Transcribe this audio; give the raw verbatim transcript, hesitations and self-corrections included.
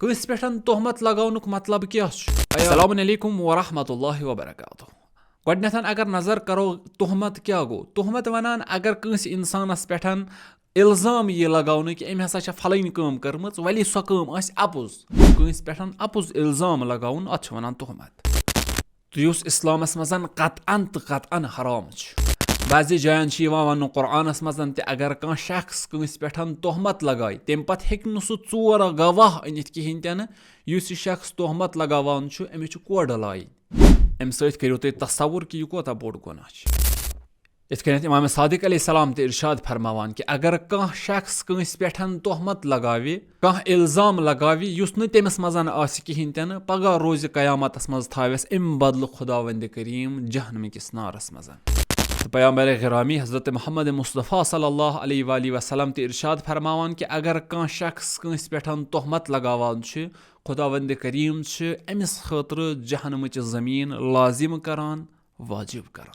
کٲنٛسہِ پٮ۪ٹھ تہمت لگاونُک مطلب کیٛاہ چھُ؟ السلام علیکم ورحمۃ اللہ وبرکاتہ۔ گۄڈٕنٮ۪تھ اگر نظر کرو، تہمت کیٛاہ گوٚو؟ تہمت ونان اگر کٲنٛسہِ انسانس پٮ۪ٹھ الزام یی لگاونہٕ کہِ أمۍ ہسا چھےٚ فلٲنۍ کٲم کٔرمٕژ، ولی سۄ کٲم آسہِ اپُز، کٲنٛسہِ پٮ۪ٹھ اپُز الزام لگاوُن، اتھ چھِ ونان تہمت۔ تہٕ یُس اسلامس منٛز قطعاً تہٕ قطعاً حرام چھُ۔ بعضی جاین چھِ یِوان وننہٕ قرآنس منٛز تہِ، اگر کانٛہہ شخص کٲنٛسہِ پٮ۪ٹھ تہمت لگایہِ، تمہِ پتہٕ ہیٚکہِ نہٕ سُہ ژور گواہ أنِتھ کِہینۍ تہِ نہٕ۔ یُس یہِ شخص تہمت لگاوان چھُ، أمِس چھُ کوڑٕ لایِن۔ امہِ سۭتۍ کٔرِو تُہۍ تصور کہِ یہِ کوتاہ بوٚڑ گۄناہ چھُ۔ یِتھ کٔنٮ۪تھ امام صادق علیہ السلام تہِ ارشاد فرماوان کہِ اگر کانٛہہ شخص کٲنٛسہِ پٮ۪ٹھ تہمت لگاوِ، کانٛہہ الزام لگاوِ، یُس نہٕ تٔمِس منٛز آسہِ کِہینۍ تہِ نہٕ، پگاہ روزِ قیامتس منٛز تھاوٮ۪س امہِ بدلہٕ خداوندِ کریم جہنمہٕ کِس نارس منٛز۔ تہٕ پیامبر گرامی حضرت محمد مصطفیٰ صلی اللہ علیہ وآلہ وسلم تہِ ارشاد فرماوان کہِ اگر کانٛہہ شخص کٲنٛسہِ پٮ۪ٹھ تہمت لگاوان چھُ، خداوندِ کریم چھُ أمِس خٲطرٕ جہنمٕچ زمین لازم کران، واجب کران۔